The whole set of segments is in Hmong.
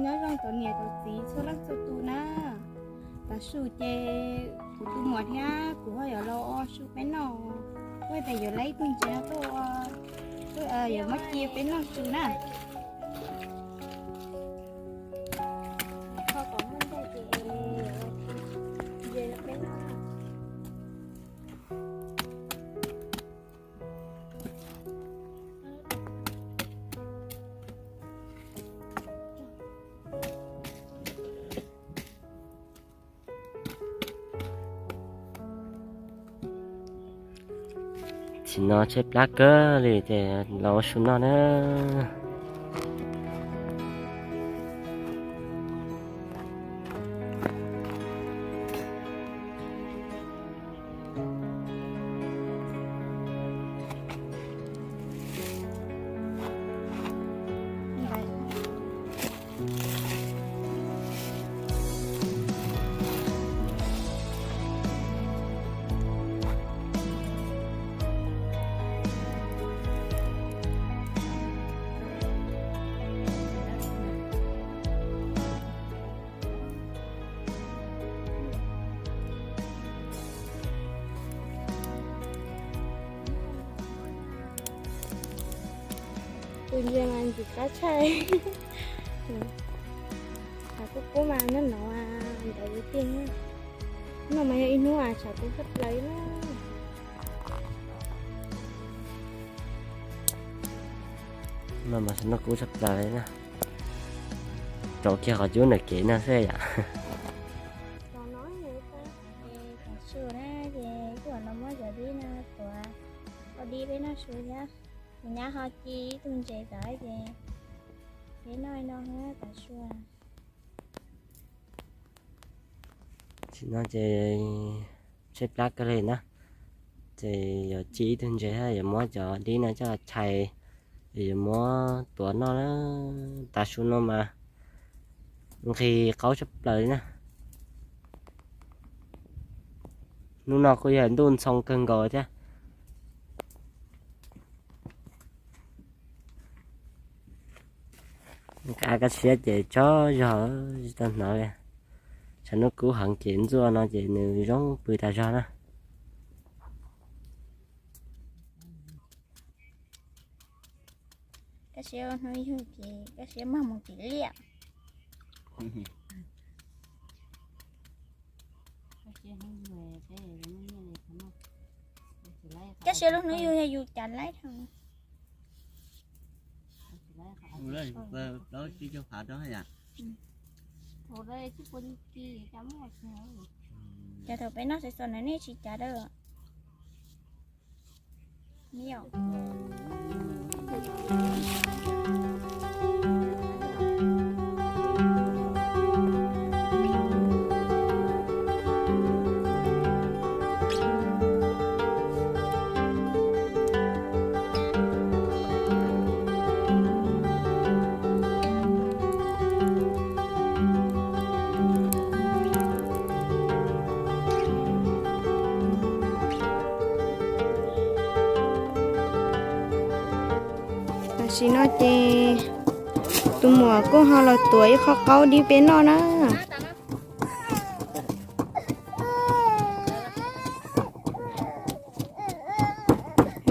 Nyob zoo cov niam cov txiv txhua leej txhua tus na. Tav su ces kuv tus muam thiab kuv ho yuav los ua su peb noj. Kuv tias yuav lawv ib tug ntses no tuaj ua, tuaj, yuav muab ci peb noj su na. Tsim no tshaib plab kawg li ces los ua su noj na. Tus ntses mas ntxim qab tshaj. Tshav kub kub mas noj no ntawd tiag. No mas yog ib hnub tshav kub tshaj plaws na. No mas noj kub tshaj plaws na. Rau kiag qhov cub ntawm kev no xwb yom. Tav su na ces kuv los muab cov dib no tuav ua dib peb noj su thiab. Kuv nyab ho ci ib tug ntses tod ces peb noj no thiab tav su. Tam sim no ces tshaib plab kawg li na, ces yuav ci ib tug ntses thiab yuav muab cov dib no coj los chais, yuav muab tuav noj na. Tav su no mas nqhis qaub tshaj plaws li na. Hnub no kuj yog ntuj ntxhoo kawg nkaus thiab. Nqa kaj siab ces tsaug zog tsis tau hnov li. Tshav ntuj kub heev ces ntxuaj no ces nws zoo pw tas zog na. Kaj siab hnub yug ces kaj siab mag mus tim liaj. Kaj siab lub hnub yug yog yus cas laib thaum. Cas thaum peb noj xov xov na nej tsis cav dab. Tam sim no ces tus muam kuj ho los tuav ib qho qaub dib peb noj na.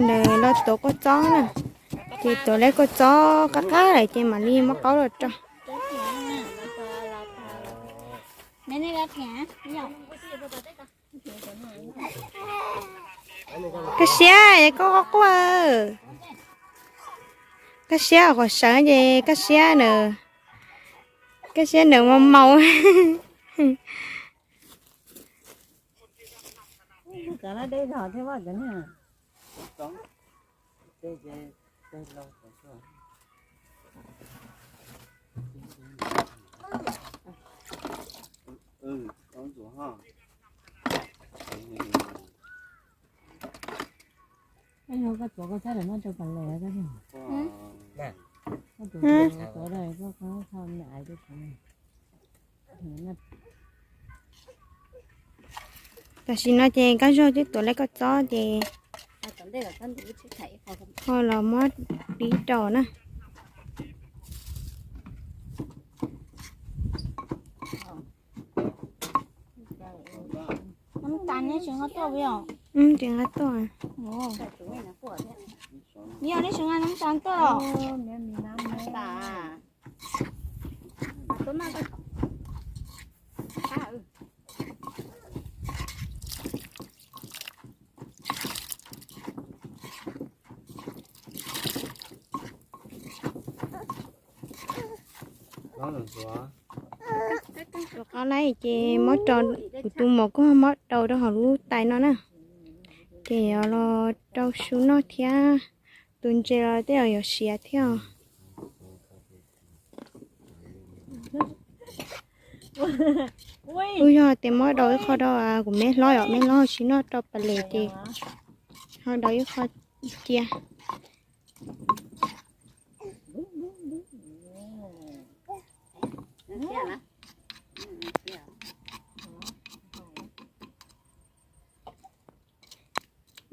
Ntawd los tuav kua txob na, ces tuav lawv kua txob qab qab lawm ces mam li muab qaub los rau. Kaj siab koj quaj quaj, kaj siab qhov sawv ces kaj siab na, kaj siab na mau mau. Tam sim no ces Kab Zuag twb tuav lawv kua txob ces ho los muab dib rau na. tas neb tseem nqa tuaj os. Tseem nqa tuaj. Yog neb tseem nqa nab tas tuaj os. Rov qab lawm ces muab rau, kuv tus muam kuj muab rau rau hauv lub tais no na. Ces yuav los rau su noj thiab, tus ntses los tej zaum yuav siav thiab. Kuj yog tias muab rau ib qho rau kuv me hlob, yog me hlob tsis noj rau pas les ces ho rau ib qho cia.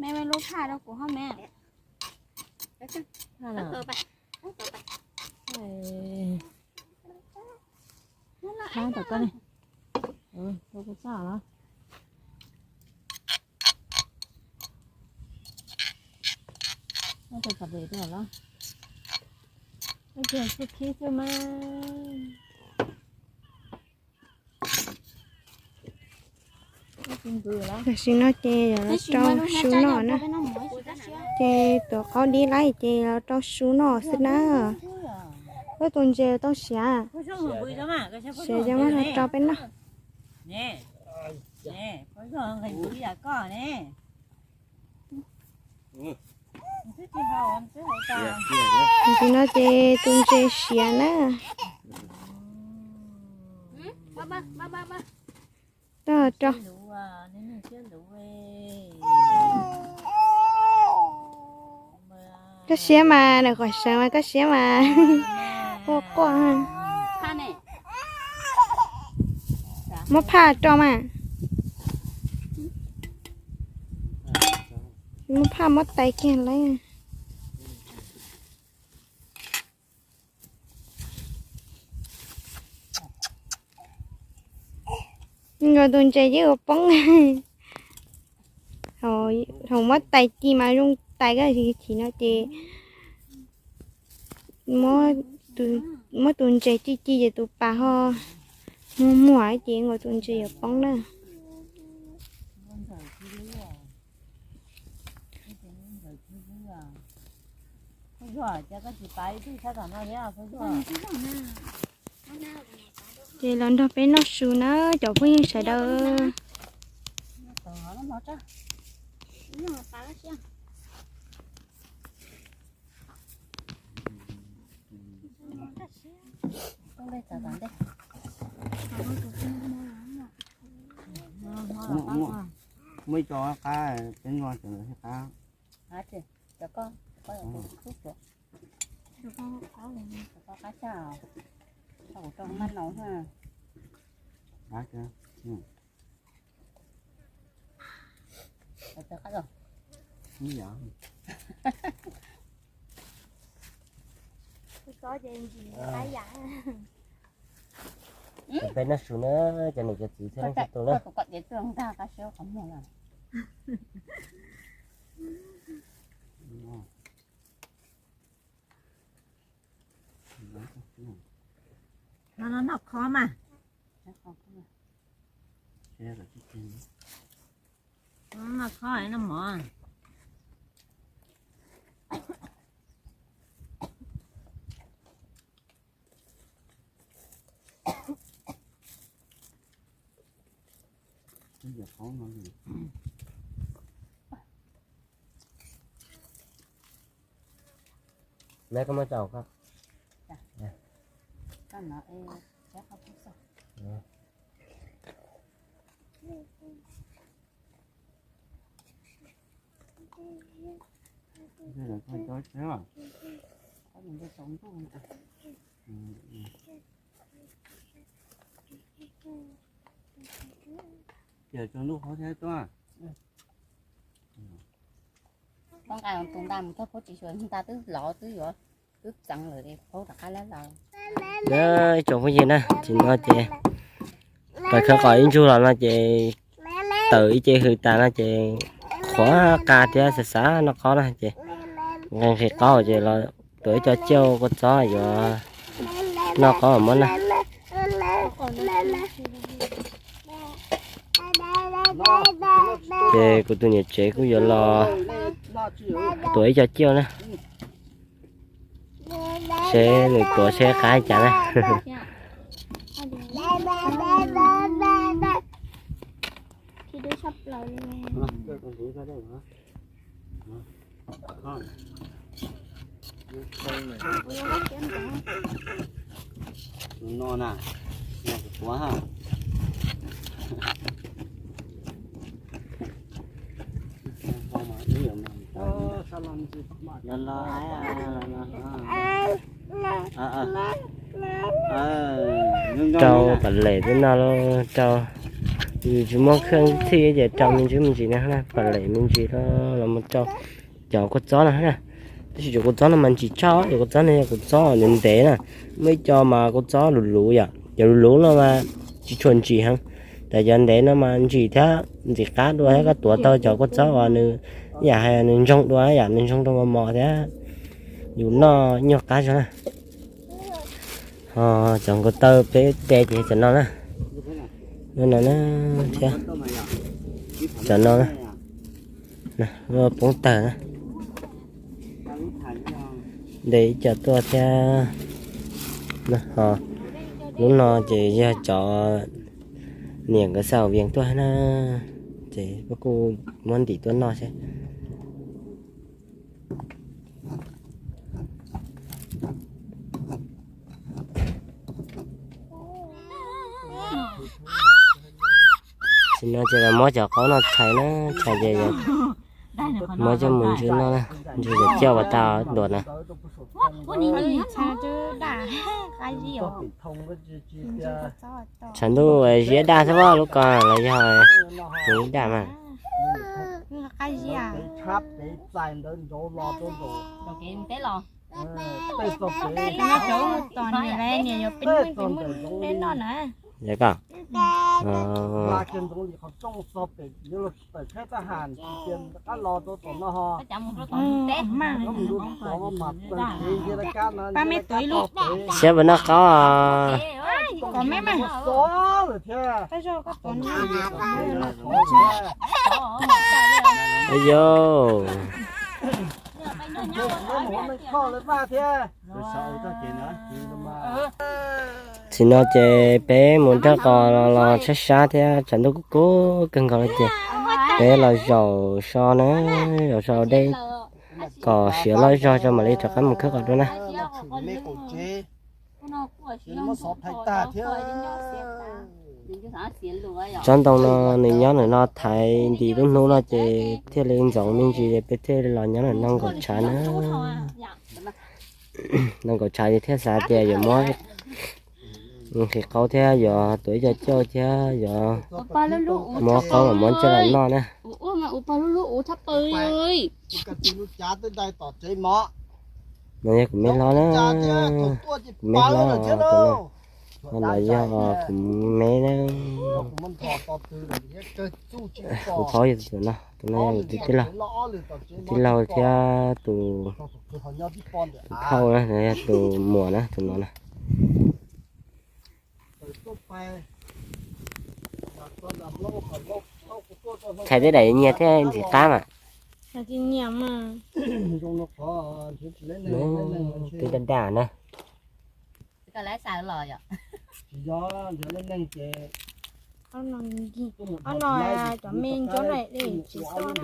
Me, me lub phaj rau kuv hov me. Phaj tom koj ne. Rau kuv txaj los. Rau pas les rau los. Ib tug xub khib xwb mas. Tam sim no ces yuav los rau su noj na. Ces tuav qaub dib lawm ces los rau su noj xwb na. Ub, tus ntses tau siav. Siav ces muab rau peb noj. Tam sim no ces tus ntses siav na. Tau rau. Koj siab mas, nws qhov sawv mas koj siab mas. Quaj quaj. Muab phaj rau mas. Muab phaj muab tais kiag lawm. Nkaus tus ntses yeej ua poob. Thaum muab tais ci mas zoo tais, koj chim no ces muab tus ntses ci ci ces tus pas ho muag muag ces nkaus tus ntses yuav poob na. Ces los nrog peb noj su na cov phooj ywg sawv daws. Muaj ib co qab, peb noj tseem lawv thiaj qab. Peb noj su na, cov niam cov txiv txhua leej txhua tus na. No noj qhov mas. Noj qhov noj mov. Neb koj muab rau koj. Ces tso ntuj qhov thiab tuaj. Koj nqa tus nta mus thauj phob tsis xyuas, nta twb lov twb yuav twb txeev lawm, phob rov qab lab los. Ib tsoom phooj ywg na, tam sim no ces pais khawb qos ib ntsug los no ces tawm ib ce hws tas no ces qhuav qab thiab xav xav noj qaub na ces nqhis qaub ces los tuav ib co ciaj kua txob yuav noj qaub muab na. Ces kuv tus niam tsev kuj yuav los tuav ib co ciaj na, seb nws tuav seb qab li cas na. Rau pam lem twb noj lawm, rau, yus tsis muaj kheej thij ces rau me ntsis me ntsis na, pam lem me ntsis los mus rau cov kua txob no na. Tab sis cov kua txob no mas ntsim tshaj, cov kua txob no yog kua txob ntev ntev na, muaj ib co mas kua txob luv luv yom, cov luv luv no mas tsis tshua ntsim heev, tab cov ntev no mas ntsim thiab ntxim qab dua thiab, koj tuav tau cov kua txob uas nws ib yam hais nws ntsoog dua yom, nws ntsoog dua mos mos thiab yus noj nyuaj qab zog na. Ho cov nkaus taw peb de ces cov no na, no no na, thiab cov no na, poob tawg na. De ib co tuaj thiab. Ho lub no ces yog cov niam nkawd xa vias tuaj na, ces kuj muab ntim tuaj noj seb. Tam sim no ces los muab cov qaub no tshais na, tshais ces muab coj mus ntsw noj na, ntsw cov ciaj uas tau duav na. Tshav ntuj ziab daj xwb pob, lub ko los yog nws ib daj mas. Tom niam, niam yuav peb noj na. Pab me tuav ib lub. Kom me mas. Ayo. Tam sim no ces peb mus nrog qos los sab sab thiab tshav ntuj kub kub kawg nkaus li ces peb los zaum so na, zaum so deb kom siav loj zog tso mam li rov qab mus khawb qos dua na. Tsob ntoo no nws nyob ntawm no thaiv ntim lub hnub no ces thiaj li ntxoov me ntsis ces peb thiaj li los nyob ntawm no nkaum tshav na. No nkaum tshav ces thiaj xav tias yuav muab nqhis qaub thiab yuav tuav ib co cauj thiab yuav muab qaub los muab coj los noj na. No yog kuv me hlob na, kuv me hlob, tus no, no yog kuv me na. Kuv phaub yog tus no, tus no yog kuv tij laug, tij laug thiab tus phauj na, no yog tus muam na, tus no na. Txhais tej daim nyias thiab ntxim qab mas. Twb daj daj na. Ob no cov me ntsuab na, tsis txhob na.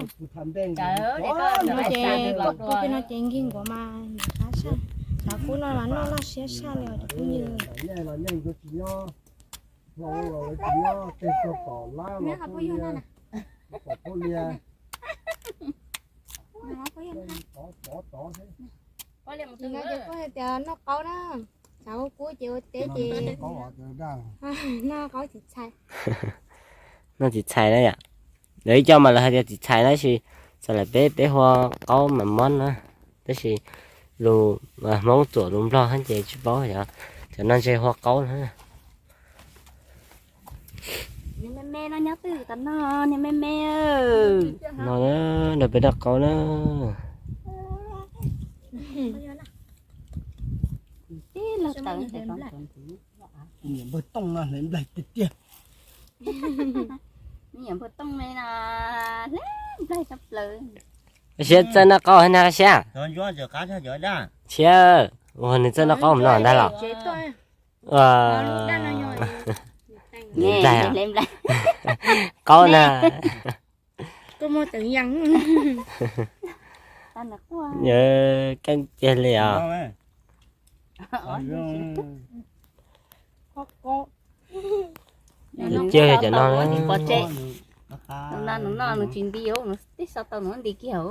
No ces koj tus no ces nkig nkuav mas nws qab saj. Cov kub no mas noj loj siab saj li os cov phooj ywg. Ces koj hais tias noj qaub na, xav ua kub ces ua teb ces noj qaub tsis txhais. Noj tsis txhais na yom. Lawv ib co mas lawv hais tias tsis txhais tab sis txawm lawm peb, peb hu ua qaub mas mob na, tab sis lus Hmoob txuam lus Nplog ces tsis paub yog, cov no ntshe hu ua qaub na. Me no nyob twg tom no, niag me me. No na, nrog peb noj qaub na. Tib log tawv ntes ko. Niam npawg Tooj no hle nplaig tiag tiag. Niam npawg Tooj me no hle nplaig tshaj plaws. Siab txawj noj qaub na Siab? Siab, ua nws txawj noj qaub mus no ntag los? Hle nplaig, hle nplaig. Qaub na. Keej tiag li os. Nws ciaj cov no na. Nws tsis nti, nws twb sau tau nws nti kiag.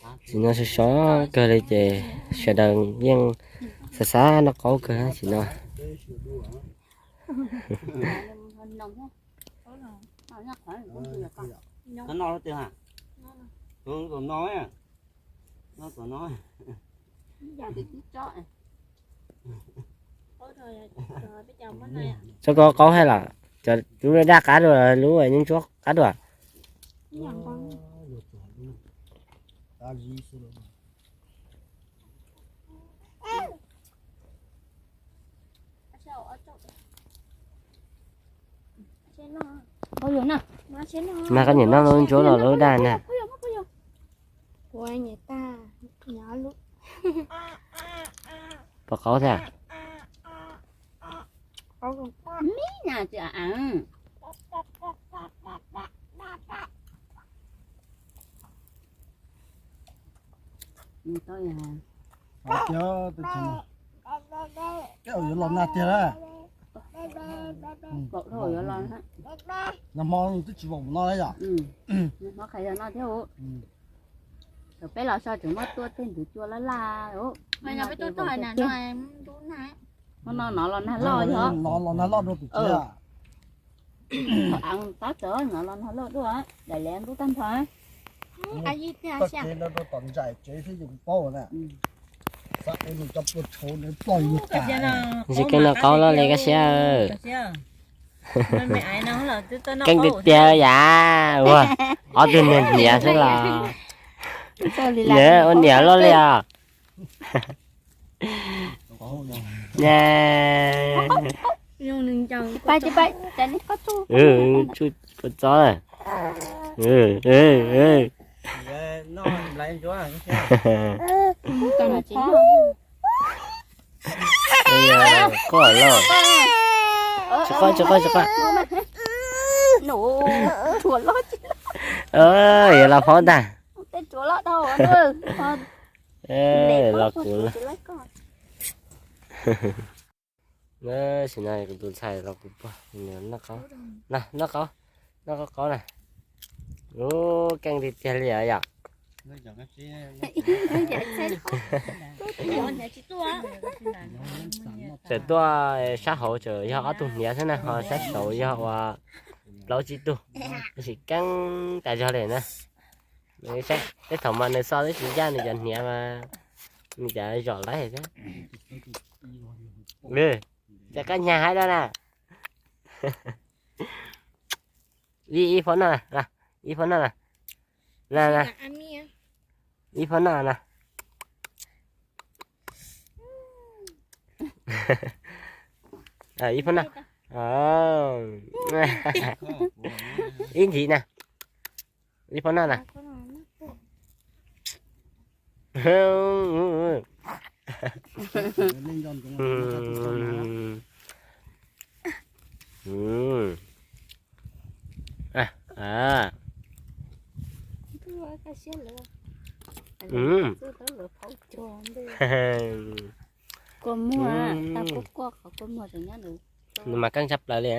Tam sim no sov sov kawg li ces sawv daws yeej xav xav noj qaub kawg tam sim no. Txhob kov qaub hais los, cov lub daj qab dua, lub yeej ntsuab qab dua. Mas koj nyiam noj lub ntsuab los lub daj na? Pom qaub thiab? Yuav los nag tiag lawm. Nag hmo twb tsis vaum no lawm yom. Peb los so tseem muab tuaj tej ntug cua laj laj. Hmo no nov los nag loj, nov los nag loj dua tus tsev. Tab txawm nov los nag loj dua, daim liam ntub tag nrho. Txoj kev no rau tom ntsais tsev xwb yeej paub na. Xav ua nws cov pua tshauv nws ploj yus tas. Ntshe keej noj qaub loj li koj Siab. Keej tiag tiag yam ua ob tug niag hniav xwb los. Ua niam loj li os. Tsuj kua txob. Quaj lawm. Tsis quaj, tsis quaj, tsis quaj. Yuav los phob ntag. Los kuv. Tam sim no kuv tus ntxhais los kuv pog noj qaub, noj qaub, noj qaub qaub na. Ub, keej tiag tiag li os yom. Tseem tuaj sab hauv tseem yog ob tug hniav xwb na, ho sab saud yog ua plaub tsib tug, tab sis keej tas zog li na. Tej thaum mas nws xo twb tsis ncaj nws cov hniav mas nws cov zom laib thiab. Ces koj nyag haib dab na. Ib, ib phaub noj na, ib phaub noj na. Na, na. Ib phaub noj na. Ib phaub noj. Ib ntsis na. Ib phaub noj na. Kua muag, tau kuj kuaj qhov kua muag tseem nyob ntawd. Nws mas keej tshaj plaws li.